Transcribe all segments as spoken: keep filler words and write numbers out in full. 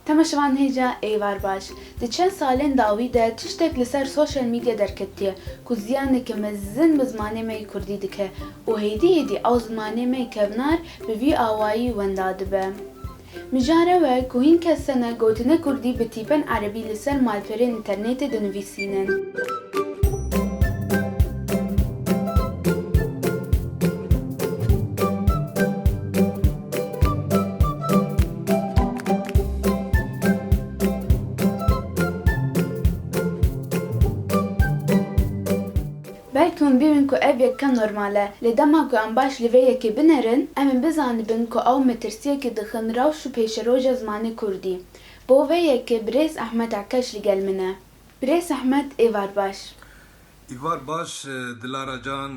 Temaşevan hêja êvar baş. Di çend salên dawî de tiştek li ser sosyal medya derketiye ku ziyaneke mezin bi zimanê me yê kurdî dike û hêdî hêdî ew zimanê me yê kevnar bi vî awayî wenda dibe. Mijara we ku hîn kes tene gotinê kurdî bi tîpên erebî li ser malperên înternetê dinivîsînin. Belkî hûn bibin ku ev yek normal e, lê dema ku em baş li vê yekê binêrin, em ê bizanibin ku ew metirsiyekê dixin rewş û pêşeroja zimanê kurdî. Bo vê yekê birêz Ehmed Ekeş li gel min e. Birêz Ehmed, êvar baş. Îvar baş, e, Dilara can.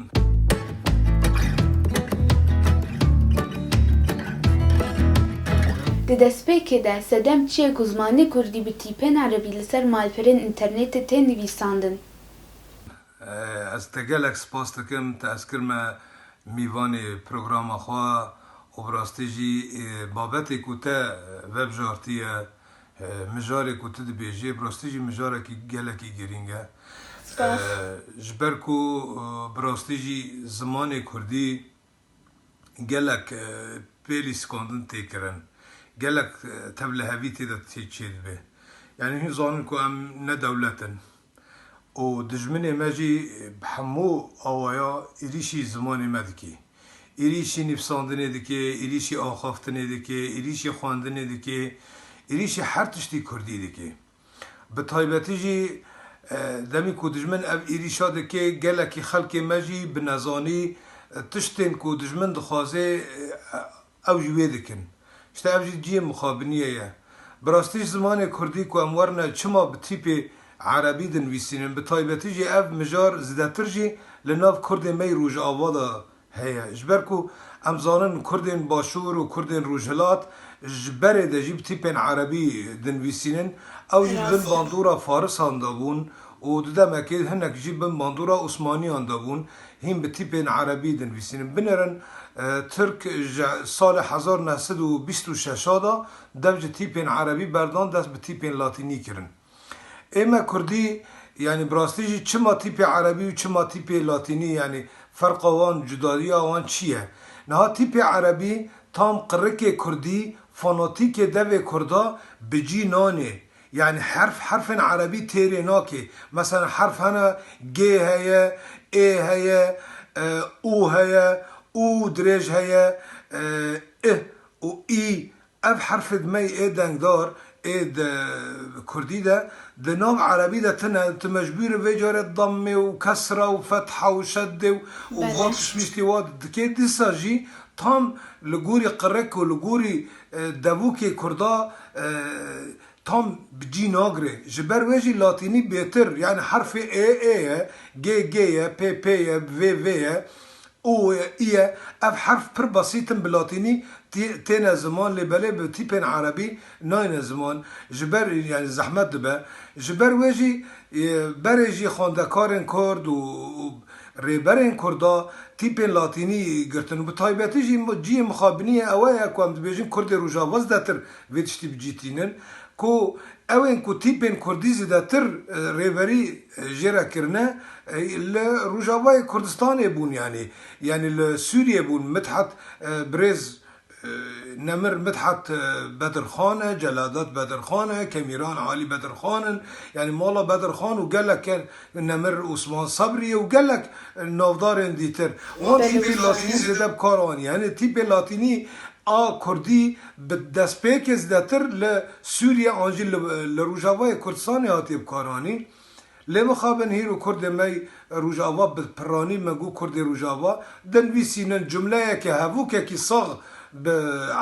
Di destpêkê de sedem çi ye ku zimanê kurdî bi tîpên erebî li ser malperên înternetê tê nivîsandin? E, ez te gelek spas dikim, te ez kirime mîvanê programa xwe û bi rastî jî, e, babetê ku te, e, vebijartiye, e, mijarê ku tu dibêjê, bi rastî jî mijarekî gelekî girîng e. Spas. E, ji ber ku, e, bi rastî jî zimanê kurdî gelek, e, pê lîskandin tê kirin, gelek, e, tevlihevî tê de tê çêdibe. Yanî hûn zanin ku em ne dewlet in. Û dijminê me jî bi hemû awaya êrîşî zimanê me dike. Êrîşî nivîsandinê dike, êrîşî axaftinê dike, êrîşî xwendinê dike, êrîşî her tiştî kurdî dike. Bi taybetî jî, e, demî ku dijmin ev êrîşa dike, gelekî xelkê me jî bi nezanî, e, tiştên ku dijmin dixwaze, e, ew jî wê dikin. Îşte ev jî cihê mixabiniyê ye. Bi rastî jî zimanê kurdî ku em werine çima bi tîpê erebî dinivîsînin, bi taybetî jî ev mijar zêdetir jî li nav kurdê me yê Rojava de heye. Ji ber ku em zanin kurdên başûr û kurdên rojhilat ji berê de jî bi tîpên erebî dinivîsînin. Ew jî di bin bandora farisan de bûn û di demekê hinek jî bin bandora Osmaniyan de bûn. Hîn bi tîpên erebî dinivîsînin. Binêrin, e, Tirk ji salê hezar neh sed û bîst û şeş de dev ji tîpên erebî berdan dest bi tîpên latînî kirin. Ê me kurdî, yanî bi rastî jî çima tîpê erebî û çima tîpê latînî, yanî ferqa wan, cudaiya wan çi ye? Niha tîpê erebî tam qirikê kurdî, fonetîkê devê kurda bi cî nanê. Yanî herf, herfên erebî têrê nake. Mesela herf hene, G heye, E heye, e, U heye, U dirêj heye, e, I û î. Ev herfê di me yê ê dengdar, ê di kurdî de, di nav erebî de tine, tu mecbûr î vê carê dammê û kesra û fetha û şeddê û, û van tişt tiştî wa dikê. Dîsa jî tam li gorî qirik û li gorî, e, devûkê kurda, e, tam bi cî nagire. Ji ber wê jî latînî bêtir, yanî herfê ê, ê ye, G, G ye, P, P ye, V, V ye, O ye, I ye. Ev herf pir besît in bi latînî tê-, têne ziman, lê belê bi tîpên erebî nayne ziman. Ji ber, yanî zehmet dibe. Ji ber wê jî, e, berê jî xwendekarên kurd û, û rêberên kurda tîpên latînî girtin. Bi taybetî jî cihê mixabiniyê ew e ku em dibêjin kurdê Rojava zêdetir vê tiştî bi cî tînin. Ku ewên ku tîpên kurdî zêdetir, e, rêberî, e, jê re kirine, e, li Rojavayê Kurdistanê bûn, yanî, yanî li Sûriyê bûn. Midhat, e, birêz, e, Nemir Midhat, e, Bedirxan e, Celadet Bedirxan e, Kemîran Alî Bedirxan in, yanî mala Bedirxan û gelek Nemir Osman Sabrî ye û gelek, e, navdarên dîtir. Wan tîpî latînî zêde bi kar anî. Yanî tîpê latînî a kurdî bi destpêkê zêdetir li Sûriye an jî li, li Rojavayê Kurdistanê hatiye bikaranîn. Lê mixabin hîro kurdê me yê Rojava bi piranî me got kurdê Rojava dinivîsînin cumleyeke hevûkekî sax bi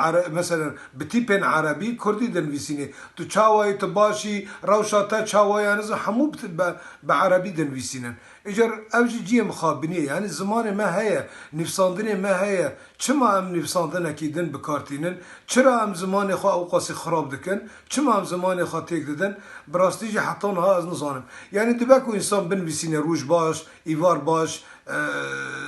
ere-, meselen bi tîpên erebî kurdî dinivîsînê. Tu çawa yî, tu baş î, rewşa te çawa ye, nizim hemû bi, bi, bi erebî dinivîsînin. Îcar ev jî cihê mixabiniyê, yanî zimanê me heye, nivîsandinê me heye. Çima em nivîsandinekî din bi kar tînin? Çira em zimanê xwe ewqasî xirab dikin? Çima em zimanê xwe têk didin? Bi rastî jî heta niha ez nizanim. Yanî dibe ku însan binivîsîne roj baş, îvar baş, e,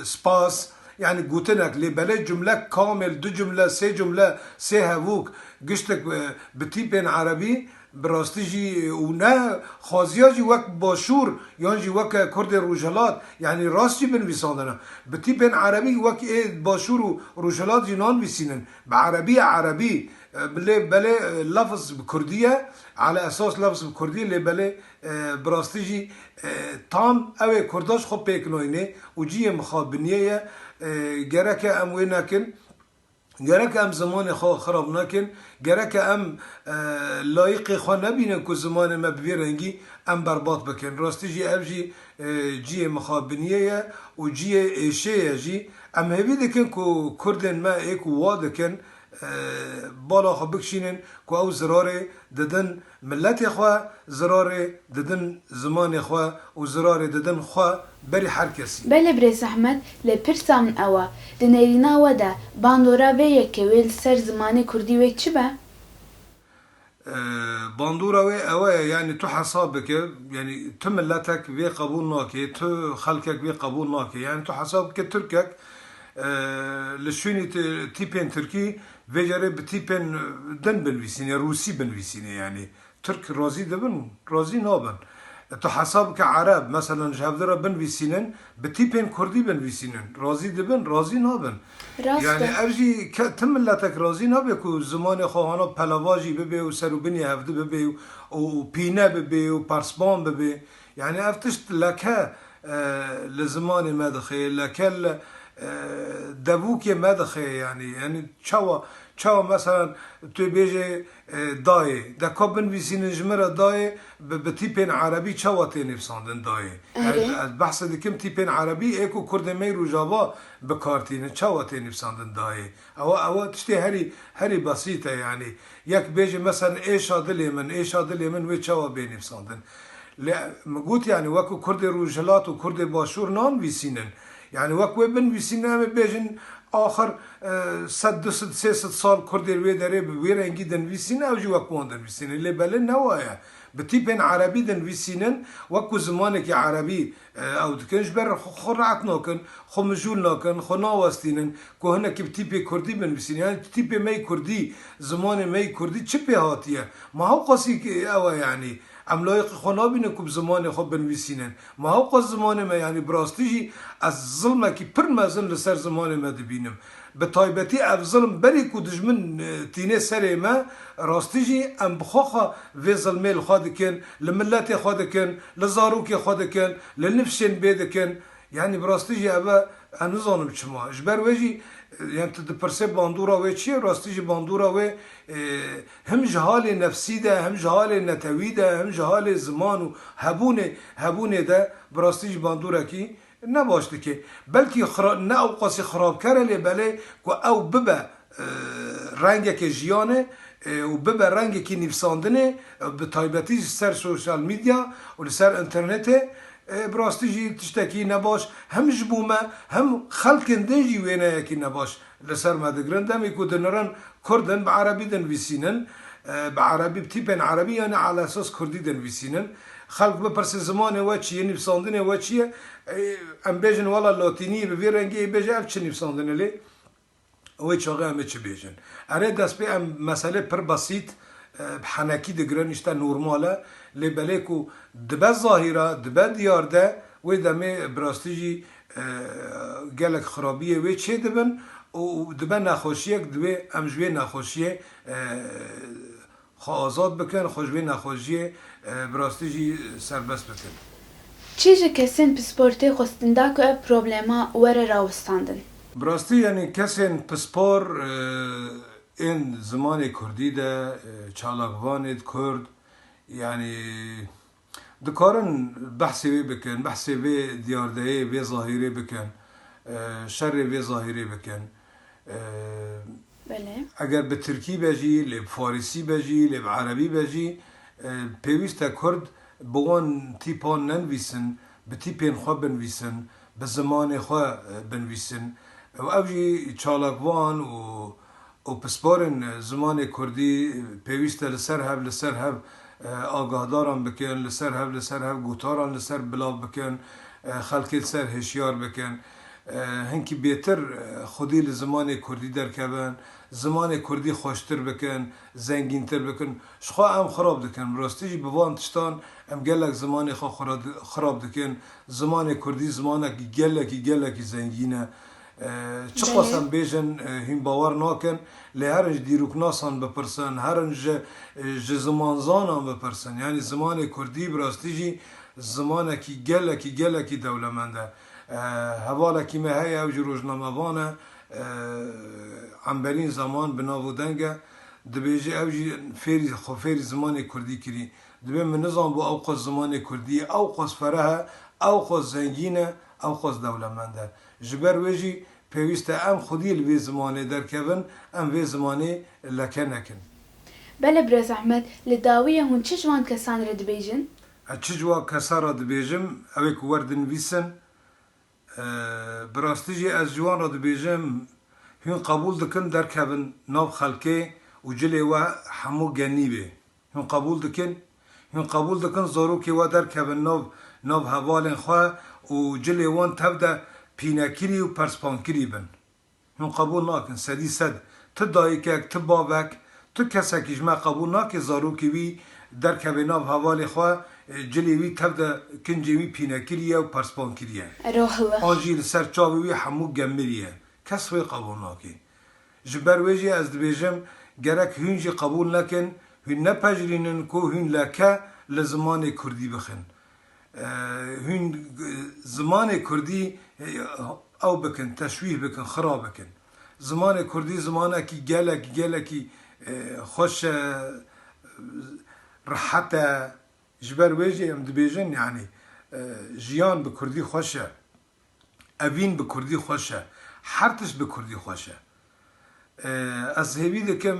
spas, yanî gotinek, lê belê cumlek kamil, du cumle, sê cumle, sê hevûk, Giştek, e, bi tîpên erebî, bi rastî jî, e, û ne xwaziya jî wek başûr yan jî weke kurdê rojhilat, yanî rast jî binivîsandine. Bi tîpên erebî wek ê başûr û rojhilat jî nanivîsînin. Bi erebî ye erebî, e, lê belê, e, lefz bi kurdî ye, ala esas lefz bi kurdî ye, lê belê, e, bi rastî jî, e, tam ew ê kurda ji xwe pêk nayînê û cihê mixabiniyê ye. E, gereke em wê nekin. Gerek em zimanê xwe xirab nekin, gereke em, e, layiqê xwe nebînin ku zimanê me bi vî rengî em berbat bikin. Rastî jî ev jî, e, cihê mixabiniyê ye û cihê êşê ye jî. Em hêvî dikin ku kurdên me ê ku wa dikin, e, bala xwe bikişînin ku ew zirarê didin miletê xwe, zirarê didin zimanê xwe û zirarê didin xwe berî her kesî. Belê birêz Ehmed, lê pirsa min ew e, di nêrîna we de bandora vê yekê wê li ser zimanê kurdî wê çi be? Ee, bandora wê ew e, yanî tu hesab bike, yanî tu miletek vê qebûl nake, tu xelkek vê qebûl nake. Yanî tu hesab bike tirkek, e, li şûnî ti-, tîpên tirkî vê carê bi tîpên din binivîsîne, rûsî binivîsîne yanî. Tirk razî dibin, razî nabin. Tu hesab bike ereb, meselen ji hevdi re binivîsînin, bi tîpên kurdî binivîsînin. Razî dibin, razî nabin. Rast e. Yanî ev jî ke-, tim miletek razî nabe ku zimanê xwe hana pelavajî bibe û serûbinê hevdi bibe û, û pîne bibe û persban bibe. Yanî ev tişt leke, e, li zimanê me dixe, leke li, e, devûkê me dixe yanî. Yanî çawa, çawa meselen tu bêje, e, dayê. De ka binivîsînin ji min re dayê, bi, bi tîpên erebî çawa tê nivîsandin dayê? Erê. Ez, ez behsê dikim tîpên erebî ê ku kurdên me yê Rojava bi kar tînin, çawa tê nivîsandin dayê? Ewa, ewa tiştê herî, herî besît e yanî. Yek bêje, meselen, êşa dilê min, êşa dilê min wê çawa bê nivîsandin? Lê min got, yanî, wekî kurdê Rojhilat û kurdê Başûr nanivîsînin. Yanî, wek wê binivîsînin, em ê bêjin, axir, e, sed, du sed, sê sed sal kurdê wê derê bi wê rengî dinivîsînin, ew jî wek wan dinivîsînin. Lê belê ne wa ye. Bi tîpên erebî dinivîsînin, wek ku zimanekî erebî, e, ew dikin, ji ber xwe, xwe rehet nakin, xwe mijûl nakin, xwe nawestînin, ku hinekî bi tîpê kurdî binivîsînin. Yanî tîpê me yê kurdî, zimanê me yê kurdî çi pê hatiye? Ma hewqasî ew e, yanî, em layiqî xwe nabînin ku bi zimanê xwe binivîsînin. Ma hewqas zimanê me, yanî, bi rastî jî ez zilmekî pir mezin li ser zimanê me dibînim. Bi taybetî ev zilm berî ku dijmin, e, tîne serê me, rastî jî em bi xwe xwe vê zilmê li xwe dikin, li miletê xwe dikin, li zarokê xwe dikin, li nifşên bê dikin. Yanî bi rastî jî ev e, ez nizanim çima. Ji ber wê jî, e, yanî tu dipirsê bandora wê çi ye? Rastî jî bandora wê, e, him ji halê nefsî de, him ji halê netewî de, him ji halê ziman û hebûnê, hebûnê de bi rastî jî bandorekî ne baş dike. Belkî xira-, ne ewqasî xirabker e, lê belê ku ew bibe, e, rengeke jiyanê, e, û bibe rengekî nivîsandinê, e, bi taybetî ji ser sosyal medya û li ser înternetê, e, bi rastî jî tiştekî nebaş hem ji bo me, hem xelkên din jî wêneyekî nebaş li ser me digirin. Demê ku dinirin, Kurd in, bi erebî dinivîsînin, e, bi erebî, bi tîpên erebî, yanî ala esas kurdî dinivîsînin. Xelk bipirse zimanê we çi ye, nivîsandinê we çi ye? E, em bêjin wela latînî ye, bi vî rengî ye, bêje ev çi nivîsandin e lê? Wê çaxê em ê çi bêjin? Erê destpê em meselê pir besît, e, bi henekî digirin, îşte normal e. Lê belê ku dibe zahîra, dibe diyar de, wê demê bi rastî jî, e, gelek xirabiyê wê çêdibin û dibe nexweşiyek, divê em ji wê nexweşiyê, e, xwe azad bikin, xwe ji wê nexweşiyê, e, bi rastî jî serbest bikin. Çi ji kesên pispor tê xwestin da ku ev problema were rawestandin? Bi rastî, yanî kesên pispor, e, ên zimanê kurdî de, e, çalakvanê kurd, yanî dikarin behsê wê bikin, behsê vê diyardeyê, vê zahîrê bikin, e, şerê vê zahîrê bikin. E, Belê. Eger bi tirkî be jî, lê bi farisî be jî, lê bi erebî be jî, e, pêwîst e kurd bi wan tîpan nenivîsin, bi tîpên xwe binivîsin, bi zimanê xwe, e, binivîsin. Û ev jî çalakvan û, û pisporên zimanê kurdî pêwîst e li ser hev, li ser hev, e, agahdaran bikin, li ser hev, li ser hev gotaran li ser bilav bikin, e, xelkê li ser hişyar bikin. e, hinkî bêtir, e, xwedî li zimanê kurdî derkevin, zimanê kurdî xweştir bikin, zengîntir bikin. Ji xwe em xirab dikin. Bi rastî jî bi van tiştan em gelek zimanê xwe xira-, xirab dikin. Zimanê kurdî zimanekî gelekî, gelekî zengîn e. E, çiqas Belê. em bêjin, e, hûn bawer nakin, lê herin ji dîroknasan bipirsin, herin ji, e, ji zimanzanan bipirsin. Yanî zimanê kurdî bi rastî jî zimanekî gelekî, gelekî dewlemend e. E, hevalekî me heye, ew jî rojnamevan e. E, Emberîn Zaman bi nav û deng e. Dibêje ew jî fêrî, xwe fêrî zimanê kurdî kirî. Dibê min nizanbû ew qas zimanê kurdî ye, ew qas fereh e, ew qas zengîn e, ew qas dewlemend e. Ji ber wê jî pêwîst e em xwedî li vê zimanê derkevin, em vê zimanê leke nekin. Belê birêz Ehmed, li dawiyê hûn çi ji wan kesan re dibêjin? Ez çi ji wan kesan re dibêjim, ew ê ku wer dinivîsin, e, bi rastî jî ez ji wan re dibêjim, hûn qebûl dikin derkevin nav xelkê û cilê we hemû genî bê. Hûn qebûl dikin? Hûn qebûl dikin zarokê we derkevin nav, nav hevalên xwe û cilê wan tev de pînekirî û perspankirî bin? Hûn qebûl nakin, sedî sed. Ti dayikek, ti bavek, tu kesekî ji me qebûl nake zarokê wî derkeve nav hevalê xwe, e, cilê wî tev de kincê wî pînekirî ye û perspankirî ye. Rohilla. An jî li ser çavê wî hemû gemirî ye. Kes wê qebûl nake. Ji ber wê jî ez dibêjim, gerek hûn jî qebûl nekin, hûn nepejirînin ku hûn leke li zimanê kurdî bixin. E, hûn, e, zimanê kurdî, e, ew bikin, teşwîh bikin, xira bikin. Zimanê kurdî zimanekî gelekî, gelekî, e, xweş e, rehet e. Ji ber wê jî em dibêjin, yanî, e, jiyan bi kurdî xweş e. Evîn bi kurdî xweş e. Her tişt bi kurdî xweş e. E, ez hêvî dikim,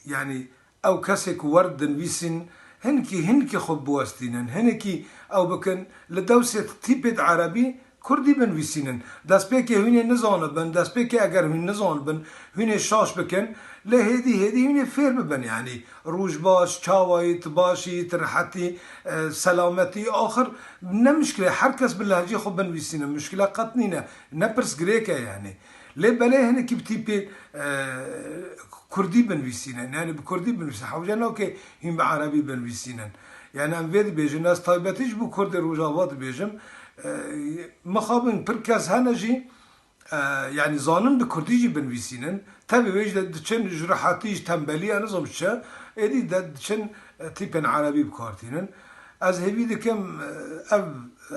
yanî ew kesê ku wer dinivîsîn, hinkî, hinkî xwe biwestînin, hinkî ew bikin, li dewsê tîpê di erebî kurdî binivîsînin. Destpêkê hûn ê nizanibin, destpêkê eger hûn nizanibin, hûn ê şaş bikin, lê hêdî hêdî hûn ê fêr bibin, yanî roj baş, çawayî, tu başî, tu rehetî, e, selametî, axir ne mişkile, her kes bi lehcê xwe binivîsîne, mişkile qet nîne, ne pirsgirêk e yanî. Lê belê hinekî bi tîpê, e, kurdî binivîsîne, yanî bi kurdî binivîsîne, hewce nake hîn bi erebî binivîsînin. Yanî em vê dibêjin, ez taybetî ji bo kurdê Rojava dibêjim, e, mixabin pir kes hene jî, e, yanî zanin bi kurdî jî binivîsînin. Tevî wê jî de diçin ji rehetî, ji tembelî, ya nizam çi, êdî de diçin, e, tîpên erebî bi kar tînin. Ez hêvî dikim, e, ev,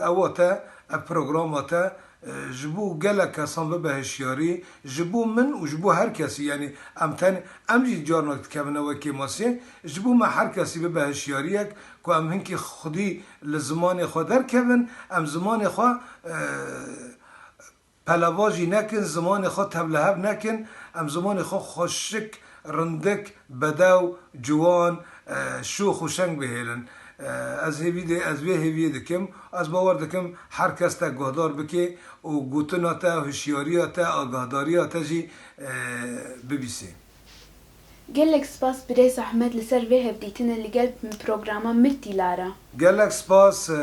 ewa te, ev programa te, e, ji bo gelek kesan bibe hişyarî, ji bo min û ji bo her kesî, yanî em ten, em jî carnak dikevine wekî masê, ji bo me her kesî bibe hişyariyek ku em hinkî xwedî li zimanê xwe derkevin, em zimanê xwe, e, pelevajî nekin, zimanê xwe tevlihev nekin, em zimanê xwe xweşik, rindik, bedew, ciwan, e, şox û şeng bihêlin. E, ez hêvî de, ez vê hêviyê dikim. Ez bawer dikim her kes te guhdar bike û gotina te, hişyariya te, agahdariya te jî, e, bibîsê. Gelek spas birêz Ehmed li ser vê hevdîtinê li gel programa Mit Dîlara. Gelek spas, e,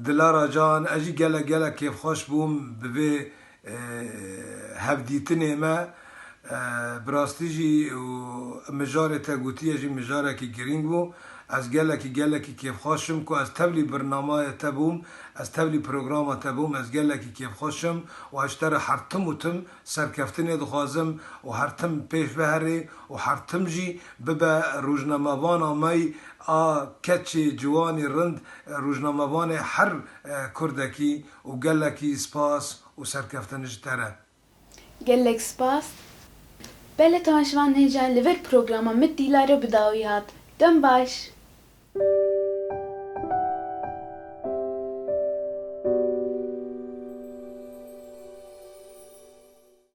Dilara can, ez jî gelek, gelek kêfxweş bûm bi vê, e, hevdîtinê me. E, bi rastî jî û mijarê te gotiye jî mijarekî girîng bû. Ez gelekî, gelekî kêfxweş im ku ez tevlî birnamaya te bûm, ez tevlî programa te bûm, ez gelekî kêfxweş im û ez ji te re her tim û tim serkeftinê dixwazim û her tim pêş biherê û her tim jî bibe rojnamevana me a keçê ciwanî rind, rojnamevanê her, e, kurdekî û gelekî spas û serkeftin ji te re. Gelek spas. Belê temaşevan hêja li vir programa Mit Dîlare bi dawî hat. Dem baş.